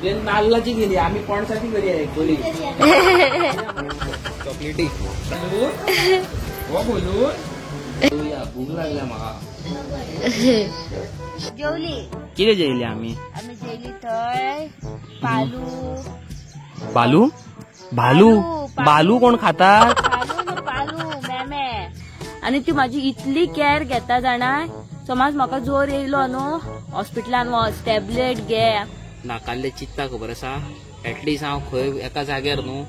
नाल्लाची गेली आम्ही पणसाची घरी आहे बोली चॉकलेटी हो बोलून भूक लागल्या म्हाका. जेवली कितें जेवली आम्ही? आम्ही जेवली थंय पालू बालू भालू बालू कोण खाता? पालू पालू मेमे. आणि ती माझी इतली केअर घेता जाणा, समज म्हाका जोर येयलो न्हू हॉस्पिटलान वच टॅबलेट घे. नाकाल्ले चित्ता खबर आसा एटलिस्ट हांव खंय एका जाग्यार न्हू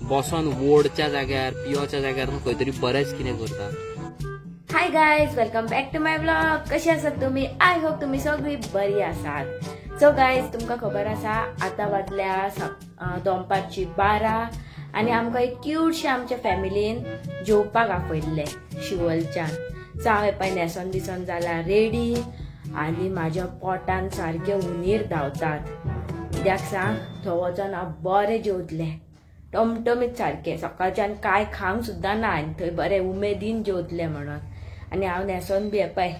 बसोन वोडच्या जाग्यार पियोच्या जाग्यार न्हू खंय तरी बरेंच कितें करता. Hi guys, welcome back to my vlog. कशी आसात तुम्ही? I hope तुम्ही सगळी बरी आसात. सो गायज, तुमकां खबर आसा आतां वाजल्या दनपारची 12 आनी आमकां एक क्यूटशे आमच्या फॅमिलीन जेवपाक आपयल्लें शिवलच्यान. सो हांव पळय न्हेसोन बिसोन जाला रेडी आनी म्हाज्या पोटान सारके हुनीर धांवतात. कित्याक सांग, थंय वचोन हांव बरें जेवतलें टमटमीत सारकें. सकाळच्यान कांय खावंक सुद्दां ना आनी थंय बरें उमेदीन जेवतलें म्हणून. आनी हांव न्हेसोन बी पळय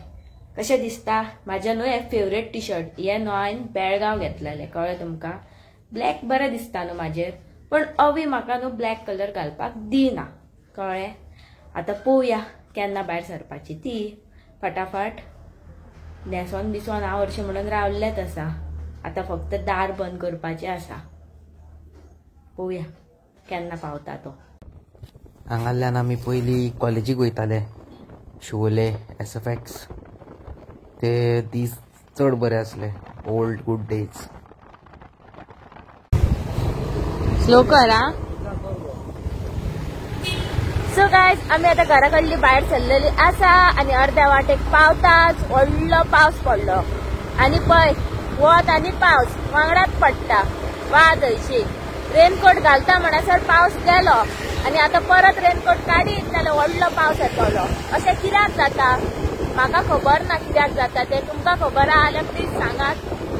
कशें दिसता म्हाजें न्हू हें फेवरेट टी शर्ट, हें न्हू हांवें बेळगांव घेतलेलें, कळ्ळें तुमकां? ब्लॅक बरें दिसता न्हू म्हाजेर, पण अवी म्हाका न्हू ब्लॅक कलर घालपाक दिना, कळ्ळें? आतां पळोवया केन्ना भायर सरपाची ती. फटाफट न्हेसोन बिसोन हांव हरशीं म्हणून रावल्लेंच आसा, आतां फक्त दार बंद करपाचें आसा. पळोवया केन्ना पावता तो. हांगाल्यान आमी पयलीं कॉलेजीक वयताले शिवोले SFX. ते दीस चड बरे आसले, ओल्ड गुड डेज. स्लो कर हा. सो गायज, आमी आतां घरा कडली भायर सरलेली आसा आनी अर्द्या वाटेक पावताच व्हडलो पावस पडलो. आनी पळय वत आनी पावस वांगडाच पडटा. वाज हरशी रेनकोट घालता म्हणसर पावस गेलो आनी आतां परत रेनकोट काडीत जाल्यार व्हडलो पावस येतलो. अशें कित्याक जाता म्हाका खबर ना, कित्याक जाता तें तुमकां खबर आहा जाल्यार प्लीज सांगात.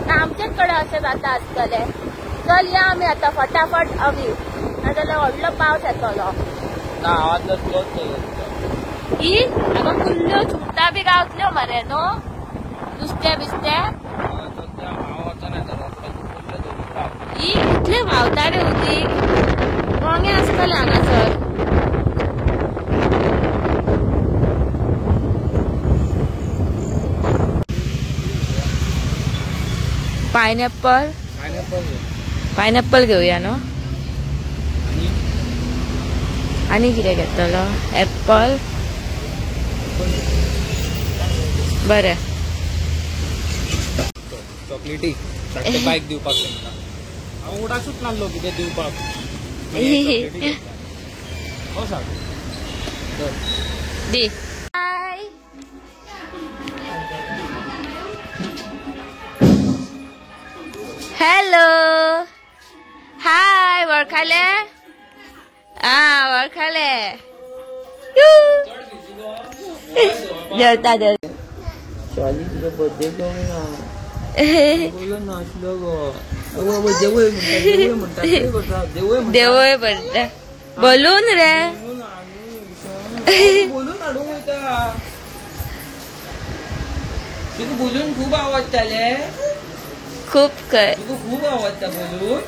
ना आमचेच कडेन अशें जाता आसतलें. चल या आमी आतां फटाफट अवी, नाजाल्यार व्हडलो पावस येतलो. ही आगो कुल्ल्यो सुंगटां बी गावतल्यो मरे न्हू, नुस्तें बिस्तें ही इतले व्हांवता रे उदीक. कोंगे आसतले हांगासर. पायनॅपल पायनॅपल घेवया न्हू. आनी कितें घेतलो? एप्पल बरें. चॉकलेटी बायक दिवपाक हांव उडासूच नासलो कितें दिवपाक. दी हॅलो हाय, वळखाले? आ वळखाले. जेवता जेवता. तुजो बर्थडे ना नासलो गो. देवय म्हणटा, देवय म्हणटा बलून रे, बोलून हाडूंक वयता. तुका बोलून खूब आवडटाले, खूब खंय तुका खूब आवडटा बोलून.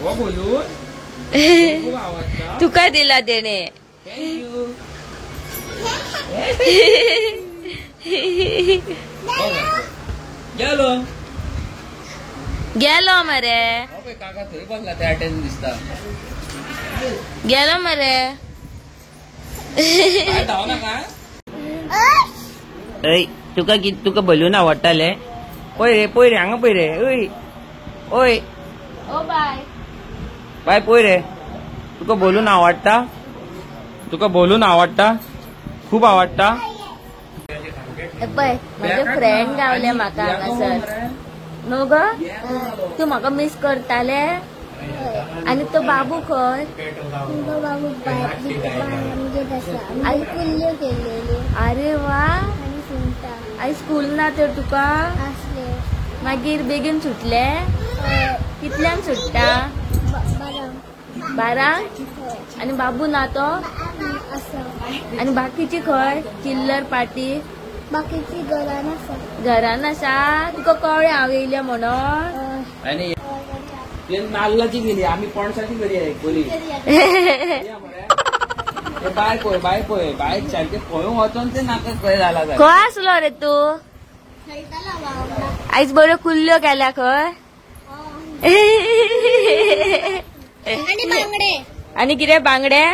हो बोलून खूब आवडटा. तुका दिला तेणे. Thank you. गेलो गेलो मरे, काका थंय बसला त्या अटेन दिसता. गेलो मरे. ऐ तुका तुका बलून आवडटाले? पळय रे, पळय रे, हांगा पळय रे. ओय ओय ओ बाय बाय, पळय रे, तुका बलून आवडटा? तुका बलून आवडटा? खूब आवडटा. पळय म्हाजे फ्रेंड गावले म्हाका हांगासर न्हू गो. तूं म्हाका मिस करताले? आनी तो बाबू खंय? अरे वा, आयज स्कूल ना तर तुका? मागीर बेगीन सुटले? कितल्यांक सुट्टा? 12. आनी बाबू ना तो? आनी बाकीची खंय चिल्लर पार्टी? बाकीची घरान आसा. घरान आसा? तुका कळ्ळें हांव येयलें म्हणून? नाल्लाची गेली आम्ही पणसाची घरी आहे बरी. बाय पळय बाय पळय बाय सारखे पळोवंक वचोन ते नाका खंय जाला. खंय आसलो रे तू? आयज बऱ्यो कुल्ल्यो केल्या खंय. आनी कितें बांगडे?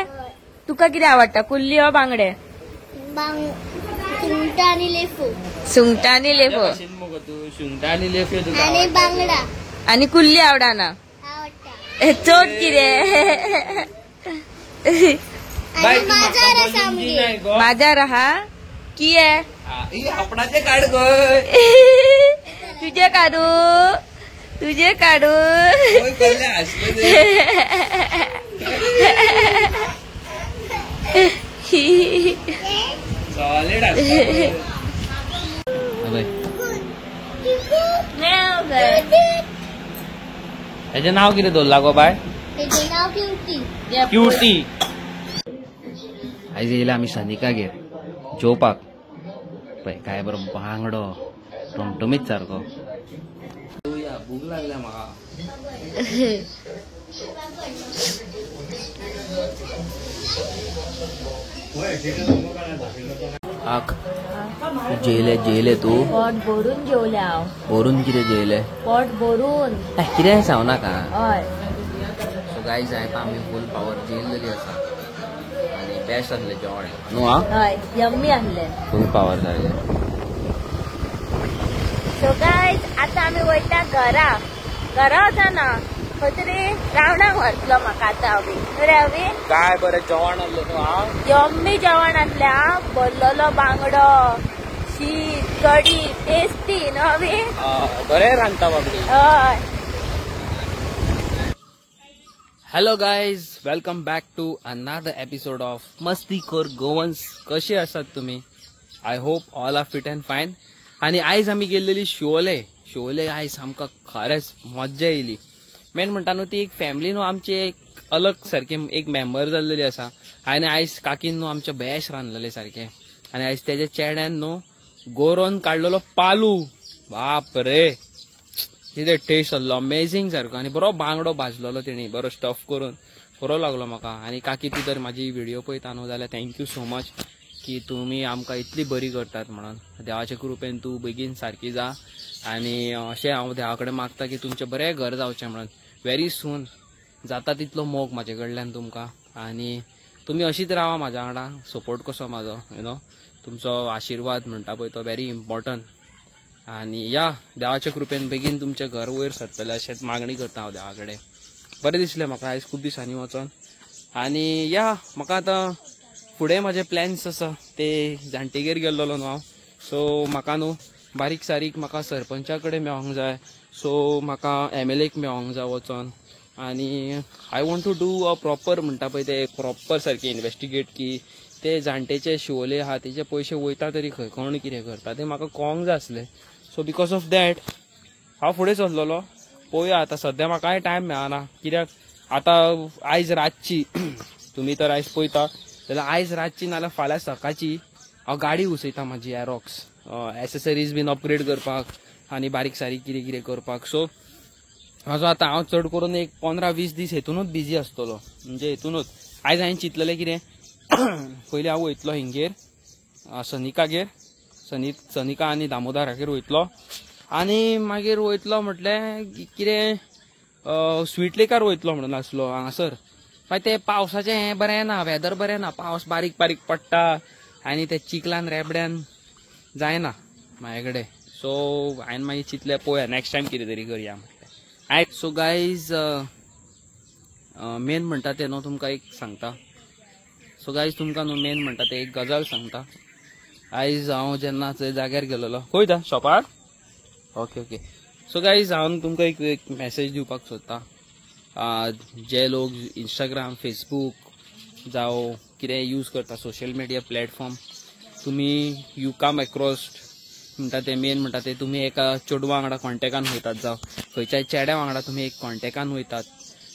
तुका कितें आवडटा, कुल्ल्यो बांगडे? सुंगटां आनी लेफो. सुंगटां आनी लेफो. सुंगटां आनी लेफो आनी बांगडा. आनी कुल्ली आवडना चड कितें? माजार आहा किये आपणाचे काड गो. तुजे काडू तुजे काडू. हेजें नाव कितें दवरलां गो बाय? क्युटी. आयज येयला आमी सनिकागेर जेवपाक. पळय काय बरो बांगडो टमटमीत सारको. भूक लागल्या म्हाका. आक जेले जेले तू? पोट भरून जेवले हांव. भरून कितें जेवले? पोट भरून. कितें सांगू नाका. हय. सो गायज आयता आमी फूल पावर जेवलेली आसा आनी बेस्ट आसलें जेवण न्हू. हा हय, यम्मी आसलें. फूल पावर जालें. सो गायज आतां आमी वयता घरा. घरा वचना खंय तरी रावणाक व्हरतलो म्हाका आतां अवी. रे अवी काय बरें जेवण आसलें न्हू. हा यम्मी जेवण आसलें. हा भरलेलो बांगडो, शीत, कडी, टेस्टी न्हू अवी. बरें रांदता बाबडी. हय. Hello guys, welcome back to another episode of Mastikhor Goans. कशे आसात तुम्ही? I hope all are fit and fine. आनी आयज आमी गेल्लेली शिवोले. शिवोले आयज आमकां खरेंच मज्जा येयली. मेन म्हणटा न्हू ती एक फॅमिली न्हू आमची एक अलग सारकी एक मेंबर जाल्लेली आसा. आनी आयज काकीन न्हू आमचें बेश रांदलेलें सारकें. आनी आयज तेज्या चेड्यान न्हू गोरोन काडलेलो पालू, बाप रे कितें टेस्ट आसलो, अमेझींग सारको. आनी बरो बांगडो भाजलेलो तेणी, बरो स्टफ करून बरो लागलो म्हाका. आनी काकी तूं जर म्हाजी व्हिडिओ पळयता न्हू जाल्यार thank you so much की तुमी आमकां इतली बरी करतात म्हणून. देवाचे कृपेन तूं बेगीन सारकी जा आनी अशें हांव देवा कडेन मागता की तुमचें बरें घर जावचें म्हणून. वेरी सून जाता तितलो मोग म्हाजे कडल्यान तुमकां. आनी तुमी अशीच रावा म्हाज्या वांगडा, सपोर्ट कसो म्हाजो, you know, तुमचो आशिर्वाद म्हणटा पळय तो वेरी इम्पॉर्टंट. आनी या देवाच्या कृपेन बेगीन तुमचें घर वयर सरतलें अशेंच मागणी करता हांव देवा कडेन. बरें दिसलें म्हाका आयज खूब दिसांनी वचोन. आनी या म्हाका आतां फुडें म्हाजे प्लॅन्स आसा ते जाणटेगेर गेल्लो न्हू हांव. सो म्हाका न्हू बारीक सारीक म्हाका सरपंचा कडेन मेळोंक जाय. सो म्हाका MLA मेळोंक जाय वचोन. आनी I want to do a proper म्हणटा पळय ते प्रॉपर सारकें इन्वेस्टिगेट की ते जाणटेचे शिवोले आहा तेजे पयशे वयता तरी खंय, कोण कितें करता तें म्हाका कळोंक जाय आसलें. सो because of that हांव फुडें सरलेलो. पळोवया आतां सद्या म्हाकाय टायम मेळना कित्याक आतां आयज रातची तुमी तर आयज पळयता जाल्यार आयज रातची नाल्यार फाल्यां सकाळची हांव गाडी उसयता म्हाजी एरोक्स एसेसरीज बीन अपग्रेड करपाक आनी बारीक सारीक कितें कितें करपाक. सो म्हाजो आतां हांव चड करून एक 15-20 दीस हेतुनूच बिजी आसतलो. म्हणजे हेतुनूच आयज हांवें चिंतलेलें कितें पयलीं हांव वयतलो हिंगेर सनिकागेर, सनिका आनी दामोदरागेर वयतलो आनी मागीर वयतलो म्हटलें कितें स्वीट लेकार वयतलो म्हणून आसलो हांगासर. मागीर तें पावसाचें हें बरें ना, वेदर बरें ना, पावस बारीक बारीक पडटा आनी ते चिखलान रेबड्यान जायना म्हाजे कडेन. सो हांवें मागीर चिंतलें पळोवया नेक्स्ट टायम कितें तरी करया म्हटलें. सो गायज मेन म्हणटा तें न्हू तुमकां एक सांगता. सो गायज तुमकां न्हू मेन म्हणटा तें एक गजाल सांगता. आयज हांव जेन्ना थंय जाग्यार गेलेलो खंय शॉपार, ओके ओके. सो गायज हांव तुमकां एक मॅसेज दिवपाक सोदता. जे लोक इंस्टाग्राम, फेसबूक जावं कितें यूज करता सोशल मिडिया प्लॅटफॉर्म, तुमी you come across म्हणटा ते मेन म्हणटा ते तुमी एका चेडवा वांगडा कॉन्टेक्टान वयतात जावं खंयच्याय चेड्या वांगडा तुमी एक कॉन्टेक्टान वयतात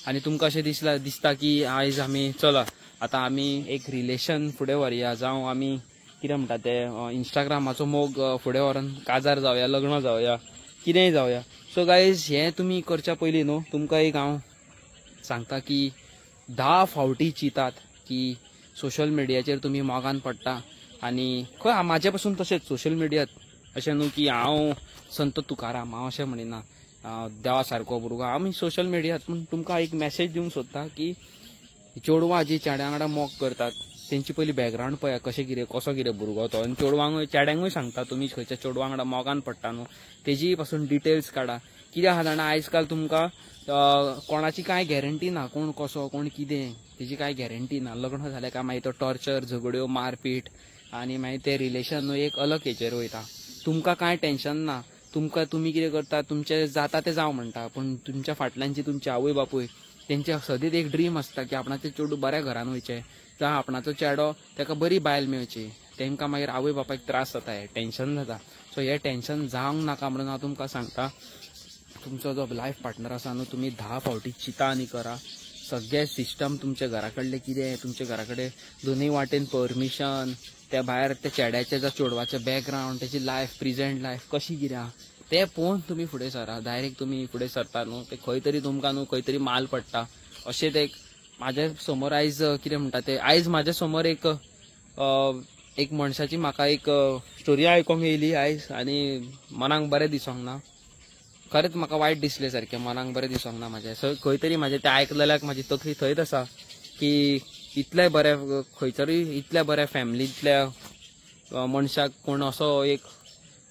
आनी तुमकां अशें दिसता की आयज आमी चला आतां आमी एक रिलेशन फुडें व्हरया जावं आमी कितें म्हणटा ते इंस्टाग्रामाचो मोग फुडें व्हरून काजार जावया, लग्न जावया, कितेंय जावया. सो गायज हें तुमी करच्या पयलीं न्हू तुमकां एक हांव सांगता की 10 फावटी चिंतात की सोशल मिडियाचेर तुमी मोगान पडटा. आनी खंय म्हाजे पासून तशेंच सोशल मिडियात अशें न्हू की हांव संत तुकाराम, हांव अशें म्हणिना देवा सारको भुरगो. आमी सोशल मिडियात पूण तुमकां एक मॅसेज दिवंक सोदता की चेडवां जी चेड्या वांगडा मोग करतात तेंची पयली बॅकग्रावंड पळया कशें कितें कसो कितें भुरगो तो. आनी चेडवांकूय चेड्यांकूय सांगता तुमी खंयच्या चेडवा वांगडा मोगान पडटा न्हू तेजी पासून डिटेल्स काडा. कित्याक आहा जाणा आयज काल तुमकां कोणाची कांय गॅरंटी ना, कोण कसो कोण कितें तेजी कांय गॅरंटी ना. लग्न जालें काय मागीर तो टॉर्चर, झगड्यो, मारपीट आनी मागीर तें रिलेशन न्हू एक अलग हेचेर वयता. तुमकां कांय टेंशन ना, तुमकां तुमी कितें करता तुमचें जाता तें जावं म्हणटा, पूण तुमच्या फाटल्यानची तुमची आवय बापूय तेंचे सदींच एक ड्रीम आसता की आपणाचें चेडूं बऱ्या घरान वयचें, जावं आपणाचो चेडो ताका बरी बायल मेळची. तांकां मागीर आवय बापायक त्रास जाता, हें टेंशन जाता. सो हें टेंशन जावंक नाका म्हणून हांव तुमकां सांगता, तुमचो जो लायफ पार्टनर आसा न्हू तुमी 10 फावटी चिंता आनी करा. सगळें सिस्टम तुमच्या घरा कडलें कितें, तुमच्या घरा कडेन दोनूय वाटेन परमिशन, त्या भायर त्या चेड्याचें जावं चेडवाचें बॅकग्रावंड, तेची लायफ, प्रेझेंट लायफ कशी कितें आहा तें पळोवन तुमी फुडें सरा. डायरेक्ट तुमी फुडें सरता न्हू ते खंय तरी तुमकां न्हू खंय तरी माल पडटा. अशें ते म्हाज्या समोर आयज कितें म्हणटा ते आयज म्हाज्या समोर एक एक मनशाची म्हाका एक स्टोरी आयकोंक येयली आयज आनी मनाक बरें दिसोंक ना, खरेंच म्हाका वायट दिसलें सारकें, मनाक बरें दिसोंक ना म्हाजें. सो खंय तरी म्हाजें तें आयकलेल्याक म्हाजी तकली थंयच आसा की इतलें बरें खंयतरी इतल्या बऱ्या फॅमिलींतल्या मनशाक कोण असो एक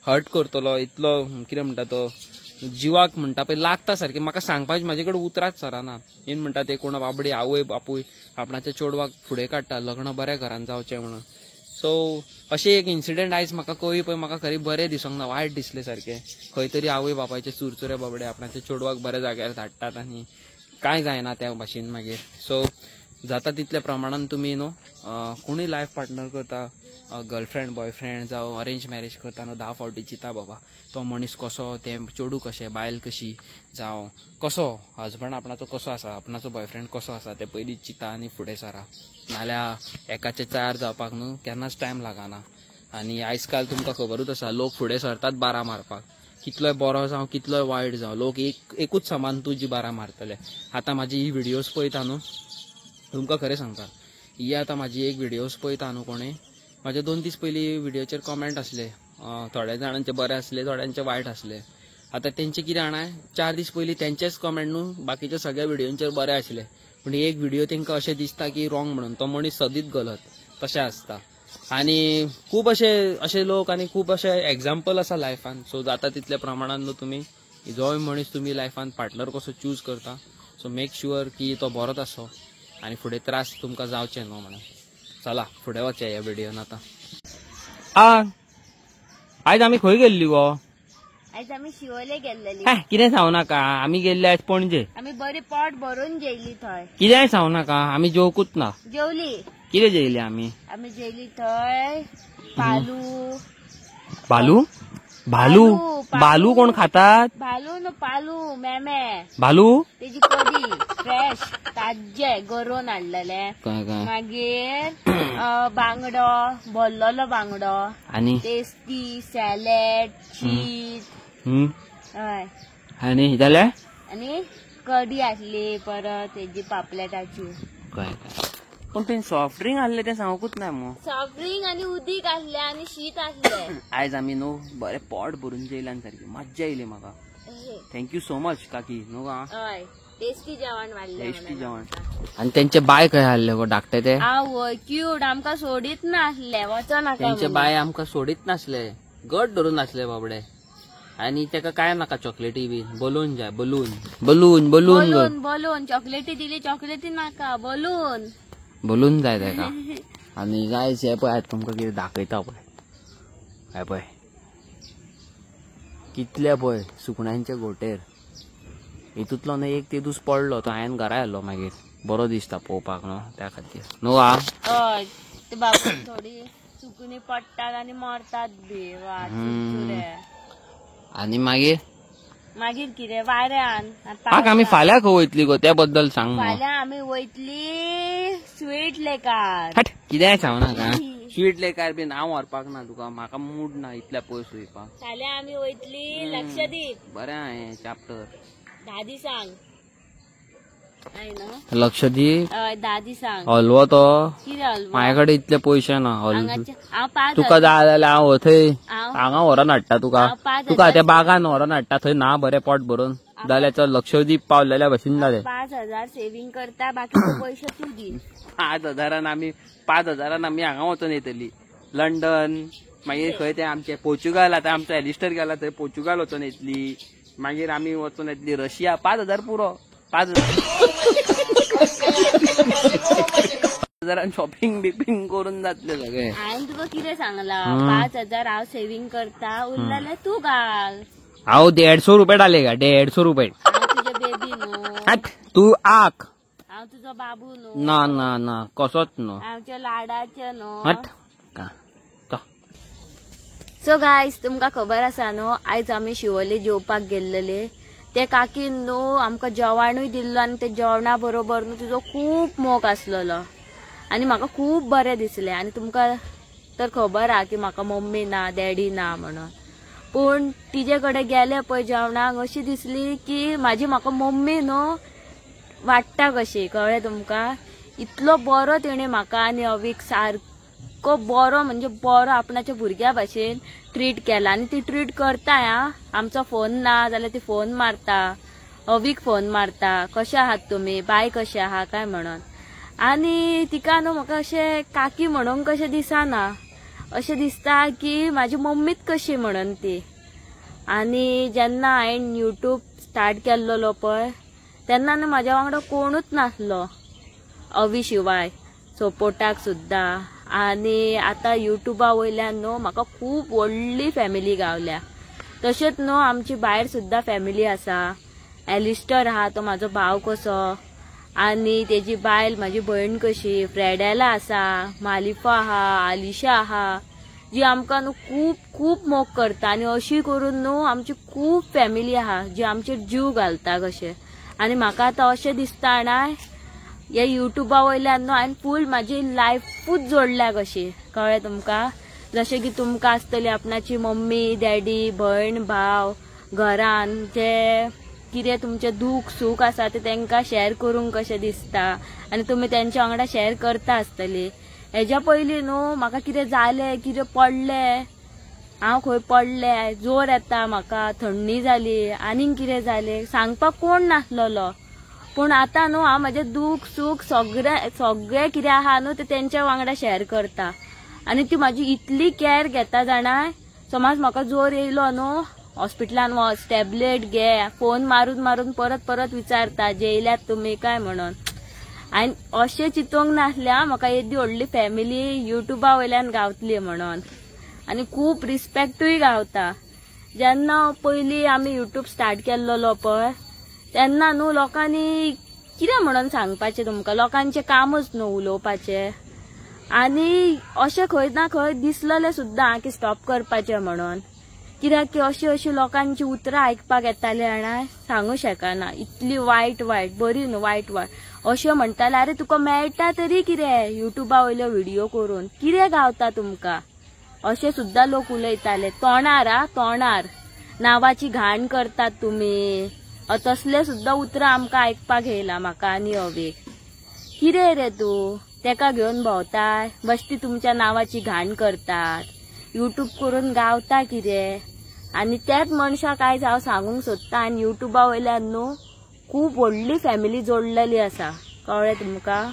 हर्ट करतलो, इतलो कितें म्हणटा तो जिवाक म्हणटा पळय लागता सारकें. म्हाका सांगपाक म्हाजे कडेन उतरांच सरना. इन म्हणटा ते कोण बाबडी आवय बापूय आपणाच्या चेडवाक फुडें काडटा लग्न बऱ्या घरान जावचें म्हणून. सो अशें एक इन्सिडंट आयज म्हाका कळ्ळी पळय, म्हाका खरी बरें दिसोंक ना, वायट दिसलें सारकें. खंय तरी आवय बापायचे चुरचुरे बाबडे आपणाच्या चेडवाक बऱ्या जाग्यार धाडटात आनी कांय जायना त्या भाशेन मागीर. सो जाता तितल्या प्रमाणान तुमी न्हू कोणूय लायफ पार्टनर करता, गर्लफ्रेंड बॉयफ्रेंड जावं अरेंज मॅरेज करता न्हू 10 फावटी चिंता बाबा तो मनीस कसो, तें चेडूं कशें, बायल कशी, जावं कसो हजबंड आपणाचो कसो आसा, आपणाचो बॉयफ्रेंड कसो आसा तें पयलीं चिंता आनी फुडें सरा. नाल्यार एकाचे 4 जावपाक न्हू केन्नाच टायम लागना. आनी आयज काल तुमकां खबरूच आसा लोक फुडें सरतात बारा मारपाक, कितलोय बरो जावं कितलोय वायट जावं लोक एक एकूच समान तुजी बारा मारतले. आतां म्हाजी ही व्हिडियोज पळयता न्हू तुमकां खरें सांगता, ही आतां म्हाजी एक व्हिडियोज पळयता न्हू कोणें म्हाजे 2 दीस पयलीं व्हिडियोचेर कॉमेंट आसले, थोड्या जाणांचे बरे आसले थोड्यांचे वायट आसले. आतां तेंचे कितें जाणा 4 दीस पयलीं तेंचेच कॉमेंट न्हू बाकीच्या सगळ्या व्हिडियोंचेर बरे आसले, पूण एक व्हिडियो तेंकां अशें दिसता की रॉंग म्हणून, तो मनीस सदींच गलत तशें आसता. आनी खूब अशे अशे लोक आनी खूब अशे एग्जाम्पल आसा लायफान. सो जाता तितल्या प्रमाणान न्हू तुमी जोय मनीस तुमी लायफान पार्टनर कसो चूज करता, सो मेक शुअर की तो बरोच आसो आनी फुडें त्रास तुमकां जावचे न्हू म्हणून. चला फुडें वचया ह्या व्हिडियोन आतां. आयज आमी खंय गेल्ली गो? आयज आमी शिवोले गेल्लेली. कितें सांगू नाका, आमी गेल्ले आयज पणजे. आमी बरी पोट भरून जेयली थंय. कितेंय सांगू नाका, आमी जेवकूच ना. जेवली. कितें जेयली आमी? आमी जेयली थंय पालू. भालू? भालू भालू कोण खातात? भालू न्हू पालू मेमे. भालू तेजी कडी फ्रेश ताज्जे गरोवन हाडलेले. मागीर बांगडो भरलेलो बांगडो आनी टेस्टी सॅलेड चीज. हय आनी जालें. आनी कडी आसली परत तेजी पापलेटाची. पूण तें सॉफ्ट ड्रिंक आहले तें सांगूच ना मग. सॉफ्ट ड्रिंक आनी उदीक आसले आनी शीत आसले. आयज आमी न्हू बरें पोट भरून जेयल्यान सारकी मज्जा येयली म्हाका. Thank you so much काकी न्हू. हय टेस्टी जेवण वाडलें. टेस्टी जेवण. आनी तेंचे बाय खंय आहले गो धाकटे ते? आवय क्यूट आमकां सोडीत नासले, वचो नाका. तेंचे बाय आमकां सोडीत नासले, गट धरून नासले बाबडे. आनी तेका काय नाका चॉकलेटी बी, बलून जाय, balloon balloon balloon balloon balloon चॉकलेटी दिली, चॉकलेटी नाका, बलून बलून जाय तेका. आनी गायज हे पळय तुमकां कितें दाखयता पळय, हे पळय कितले पळय सुकण्यांचे घोंटेर. हितूंतलो न्हू एक तेदूस पडलो तो हांवें घरा आयलो मागीर, बरो दिसता पळोवपाक न्हू त्या खातीर न्हू. आ हय ते बाबा थोडी सुकणी पडटात आनी मरतात बी. आनी मागीर मागीर कितें वाऱ्यान आमी फाल्यां खंय वयतली गो त्या बद्दल सांग. फाल्यां आमी वयतली स्वीट लेकार. कितें सांगू नाका, स्वीट लेकार बीन हांव व्हरपाक ना तुका, म्हाका मूड ना इतल्या पयस वयपाक. फाल्यां आमी वयतली लक्षद्वीप. बरें हांवें चॅप्टर 10 दिसांक. लक्षद्वीप 10 दिसांक हलवो तो. कितें हलवो? म्हाजे कडेन इतले पयशे ना. तुका जाय जाल्यार हांव थंय हांगा व्हरोन हाडटा तुका. तुका त्या बागान व्हरोन हाडटा, थंय ना बरें पोट भरून जाल्यार चल लक्षद्वीप पावलेल्या भशेन जालें. 5,000 सेव्हिंग करता, बाकीचे पयशे तूं दी. 5,000 आमी 5,000 आमी हांगा वचोन येतली लंडन, मागीर खंय ते आमचे पोर्चुगाल. आतां आमचो एलिस्टर गेला थंय पोर्चुगाल वचोन येतली, मागीर आमी वचोन येतली रशिया. 5,000 पुरो. 5,000 शॉपिंग बिपिंग करून जातले सगळे. हांवें तुका कितें सांगला, 5,000 हांव सेव्हिंग करता, उरलेले तूं घाल. हांव 150 रुपये डालेगा, 150 रुपये. तुजे बेबी न्हू तूं, आक हांव तुजो बाबू न्हू. ना ना ना, कसोच न्हू, आमच्या लाडाचे न्हू. सो गायज तुमकां खबर आसा न्हू, आयज आमी शिवोले जेवपाक गेल्लेले. ते काकीन न्हू आमकां जेवणूय दिल्लो आनी ते जेवणा बरोबर न्हू तुजो खूब मोग आसलेलो आनी म्हाका खूब बरें दिसलें. आनी तुमकां तर खबर आहा की म्हाका मम्मी ना डॅडी ना म्हणून, पूण तिजे कडेन गेले पळय जेवणाक अशी दिसली की म्हाजी म्हाका मम्मी न्हू वाडटा कशी, कळ्ळें तुमकां? इतलो बरो तेणें म्हाका आनी अवीक सारको बरो म्हणजे बरो आपणाच्या भुरग्या भाशेन ट्रीट केला. आनी ती ट्रीट करता. हा, आमचो फोन ना जाल्यार ती फोन मारता, अवीक फोन मारता, कशे आहात तुमी, बाय कशें आहा काय म्हणून. आनी तिका न्हू म्हाका अशें काकी म्हणूंक कशें दिसना, अशें दिसता की म्हाजी मम्मीच कशी म्हणून ती. आनी जेन्ना हांवें यूट्यूब स्टार्ट केल्लो पळय तेन्ना न्हू म्हाज्या वांगडा कोणूच नासलो अवी शिवाय, सपोर्टाक सुद्दां. आनी आतां यूट्यूबा वयल्यान न्हू म्हाका खूब व्हडली फॅमिली गावल्या. तशेंच न्हू आमची भायर सुद्दां फॅमिली आसा. एलिस्टर आहा तो म्हाजो भाव कसो, आनी तेजी बायल म्हाजी भयण कशी, फ्रेडेला आसा, मालिफा आहा, आलिशा आहा, जी आमकां न्हू खूब खूब मोग करता. आनी अशी करून न्हू आमची खूब फॅमिली आहा जी आमचेर जीव घालता कशें. आनी म्हाका आतां अशें दिसता ना, ह्या यूट्यूबा वयल्यान न्हू हांवें फूल म्हाजी लायफूच जोडल्या कशी, कळ्ळें तुमकां? जशें की तुमकां आसतली आपणाची मम्मी डॅडी भयण भाव घरान, जे कितें तुमचें दूख सूख आसा तें तांकां शेअर करूंक कशें दिसता आनी तुमी तेंच्या वांगडा शेअर करता आसतली. हेज्या पयलीं न्हू म्हाका कितें जालें, कितें पडलें, हांव खंय पडलें, जोर येता म्हाका, थंडी जाली, आनीक कितें जालें, सांगपाक कोण नासलेलो. पूण आतां न्हू हांव म्हाजें दूख सूख सगळें सगळें कितें आहा न्हू तें तेंच्या वांगडा शेअर करता. आनी ती म्हाजी इतली कॅर घेता जाणा, समज म्हाका जोर येयलो न्हू हॉस्पिटलान वच, टॅबलेट घे, फोन मारून मारून परत परत विचारता जेयल्यात तुमी काय म्हणून. आनी अशें चिंतूंक नासलें म्हाका येदी व्हडली फॅमिली यूट्यूबा वयल्यान गावतली म्हणून. आनी खूब रिस्पेक्टूय गावता. जेन्ना पयलीं आमी यूट्यूब स्टार्ट केल्लो पळय तेन्ना न्हू लोकांनी कितें म्हणून सांगपाचें तुमकां, लोकांचें कामच न्हू उलोवपाचें. आनी अशें खंय ना खंय दिसलेलें सुद्दां की स्टॉप करपाचें म्हणून, कित्याक की अशी अशी लोकांची उतरां आयकपाक येताली जाणा, सांगू शकना, इतली वायट वायट, बरी न्हू वायट वायट अशें म्हणटाले. आरे तुका मेळटा तरी कितें यूट्यूबा वयल्यो व्हिडियो करून, कितें गावता तुमकां, अशें सुद्दां लोक उलयताले. तोंडार आ तोंडार नांवाची घाण करतात तुमी, तसले सुद्दां उतरां आमकां आयकपाक येयला म्हाका आनी अवेक. कितें रे तूं तेका घेवन भोंवताय, बश्टी तुमच्या नांवाची घाण करतात, यूट्यूब करून गावता कितें. आनी त्याच मनशाक आयज हांव सांगूंक सोदतां, आनी यूट्यूबा वयल्यान न्हू खूब व्हडली फॅमिली जोडलेली आसा, कळ्ळें तुमकां?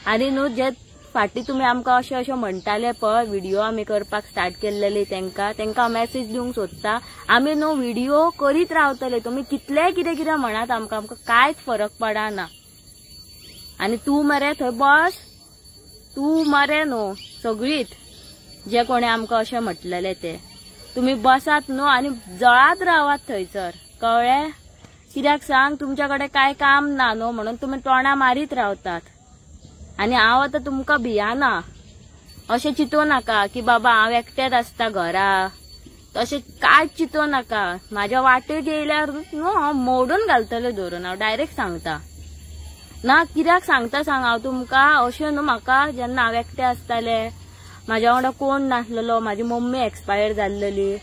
आनी न्हू जे फाटीं तुमी आमकां अशें अशें म्हणटाले पळय, व्हिडियो आमी करपाक स्टार्ट केल्लेली, तेंकां तेंकां मॅसेज दिवंक सोदता, आमी न्हू व्हिडियो करीत रावतले, तुमी कितलेय कितें कितें म्हणात आमकां, आमकां कांयच फरक पडना. आनी तूं मरे थंय बस, तूं मरे न्हू सगळींच जे कोणें आमकां अशें म्हटलेलें ते, तुमी बसात न्हू आनी जळात रावात थंयसर, कळ्ळें? कित्याक सांग, तुमच्या कडेन कांय काम ना न्हू म्हणून तुमी तोंडां मारीत रावतात. आनी हांव आतां तुमकां भियाना, अशें चिंतूं नाका की बाबा हांव एकटेंच आसता घरा, तशें कांयच चिंतूं नाका. म्हाज्या वाटेक येयल्यार न्हू हांव मोडून घालतलें धरून, हांव डायरेक्ट सांगता ना, कित्याक सांगता सांग हांव तुमकां. अशें न्हू म्हाका जेन्ना हांव एकटें आसतालें, म्हाज्या वांगडा कोण नासलेलो, म्हाजी मम्मी एक्सपायर जाल्लेली.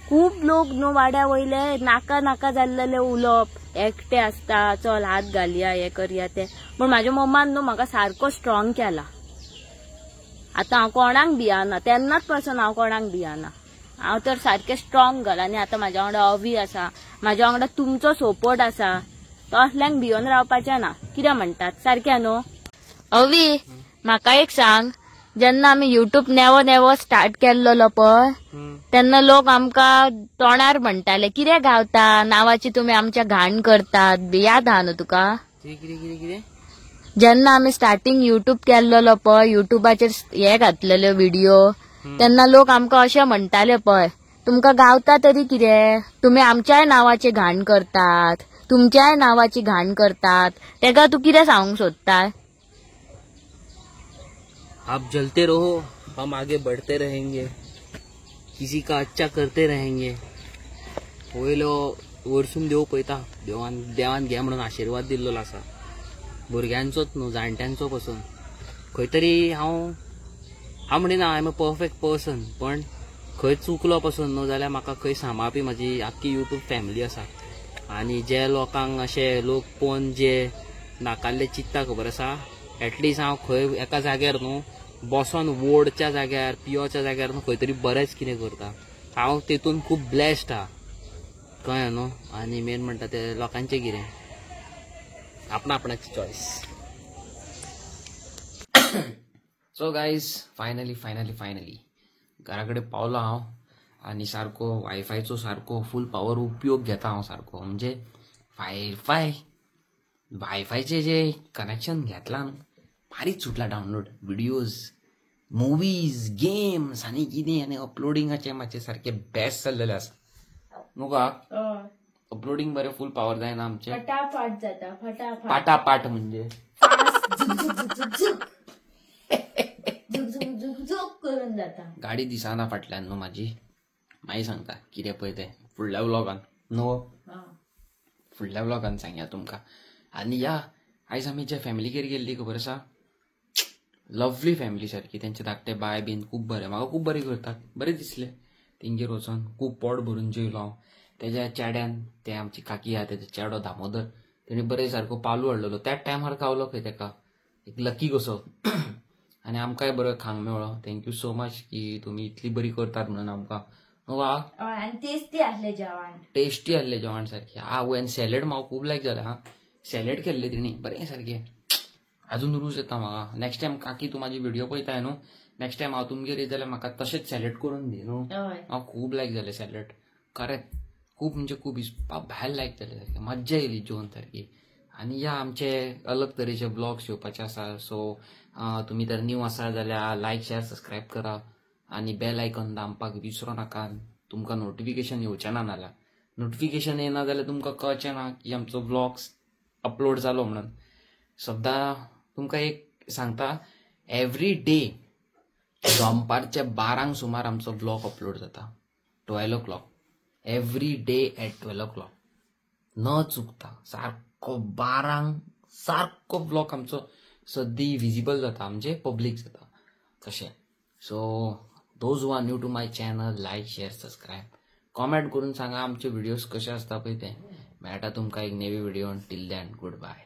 खूब लोक न्हू वाड्या वयले नाका नाका जाल्लेले उलोवप, एकटे आसता चल हात घालया हे करया ते. पूण म्हाज्या मम्मान न्हू म्हाका सारको स्ट्रॉंग केला. आतां हांव कोणाक भियाना, तेन्नाच पासून हांव कोणाक भियाना. हांव तर सारकें स्ट्रॉंग घाल. आनी आतां म्हाज्या वांगडा अवी आसा, म्हाज्या वांगडा तुमचो सपोर्ट आसा, तो असल्यांक भियोन रावपाचें ना. कितें म्हणटात सारकें न्हू? अवी म्हाका एक सांग, जेन्ना आमी युट्यूब नेवो नेवो स्टार्ट केल्लो पळय तेन्ना लोक आमकां तोंडार म्हणटाले कितें गावता, नांवाची तुमी आमच्या घाण करतात बी, याद आहा न्हू तुका? जेन्ना आमी स्टार्टिंग युट्यूब केल्लो पळय, युट्यूबाचेर हे घातलेले व्हिडिओ, तेन्ना लोक आमकां अशें म्हणटाले पळय, तुमकां गावता तरी कितें, तुमी आमच्याय नांवाची घाण करतात, तुमच्याय नांवाची घाण करतात. तेका तूं कितें सांगूंक सोदता? आप जलते रहो, हम आगे बढ़ते रहेंगे, किसी का अच्छा करते रहेंगे. वयलो वरसून देव पळयता, देवान देवान घे म्हणून आशिर्वाद दिल्लो आसा, भुरग्यांचोच न्हू जाणट्यांचो पसून. खंय तरी हांव हांव म्हणिना I am a perfect person, पण खंय चुकलो पसून न्हू जाल्यार म्हाका खंय सांबाळपी म्हाजी आख्खी युट्यूब फॅमिली आसा. आनी जे लोकांक अशे लोक पळोवन जे नाकाल्ले चित्ता खबर आसा, एटलिस्ट हांव खंय एका जाग्यार न्हू बसोन वोडच्या जाग्यार पियोच्या जाग्यार न्हू खंय तरी बरेंच कितें करता. हांव तेतून खूब ब्लेस्ड आहा, कळ्ळें न्हू. आनी मेन म्हणटा ते लोकांचें कितें आपणा आपणाची choice. So guys finally finally finally घरा कडेन पावलो हांव आनी सारको वायफायचो सारको फूल पावर उपयोग घेता हांव सारको. म्हणजे वायफायचें जे कनेक्शन घेतलां न्हू भारीच सुटला. डावनलोड व्हिडियोज, मुवीज, गेम्स आनी कितें, आनी अपलोडिंगाचें मातशें सारकें बेस्ट जाल्लेलें आसा न्हू गा. अपलोडिंग बरें फूल पावर जायना आमचें, फटाफट जाता, फटाफट पाटापाट म्हणजे करून जाता. गाडी दिसना फाटल्यान न्हू म्हाजी, मागीर सांगता कितें पळय तें फुडल्या व्लॉगान न्हू, फुडल्या व्लॉगान सांगया तुमकां. आनी या आयज आमी ज्या फॅमिलीगेर गेल्ली खबर आसा, लवली फॅमिली सारकी. तेंचे धाकटे बाय बीन खूब बरें, म्हाका खूब बरें करतात, बरें दिसलें तेंगेर वचोन. खूब पोट भरून जेवलो हांव. तेज्या चेड्यान, ते आमची काकी आहा तेजो चेडो दामोदर, तेणी बरें सारको पालू हाडलेलो त्याच टायमार खावलो खंय तेका, एक लकी कसो. आनी आमकांय बरो खांक मेळ्ळो. Thank you so much की तुमी इतली बरी करतात म्हणून आमकां. वा टेस्टी आसलें जेवण, टेस्टी आसलें जेवण सारकें. आवय आनी सॅलड म्हाका खूब लायक जालें. हा सॅलड केल्लें तेणी बरें सारकें, अजून रूच येता म्हाका. नेक्स्ट टायम काकी तूं म्हाजी व्हिडिओ पळयताय न्हू, नेक्स्ट टायम हांव तुमगेर येत जाल्यार म्हाका तशेंच सॅलड करून दी न्हू. म्हाका खूब लायक जालें सॅलड, खरेंच खूब म्हणजे खूब भायर लायक जालें सारकें, मज्जा येयली जेवन सारकी. आनी या आमचे अलग तरेचे ब्लॉग्स येवपाचे आसा. सो तुमी तर न्यू आसा जाल्यार लायक शेअर सबस्क्रायब करा आनी बेल आयकॉन दामपाक विसरो नाका. तुमकां नोटिफिकेशन येवचें ना, नाल्यार नोटिफिकेशन येना जाल्यार तुमकां कळचें ना की आमचो ब्लॉग्स अपलोड जालो म्हणून. सद्दां तुमकां एक सांगता, एवरी डे दनपारच्या 12 सुमार आमचो ब्लॉग अपलोड जाता, 12 o'clock every day at 12 o'clock न चुकता. सारको 12 सारको ब्लॉग आमचो सद्दी विजिबल जाता, म्हणजे पब्लीक जाता तशें. So those who are new to my channel, like share subscribe, comment करून सांगा आमचे व्हिडिओज कशे आसता पळय ते. मेळटा तुमकां एक नेवी video. Till then good bye.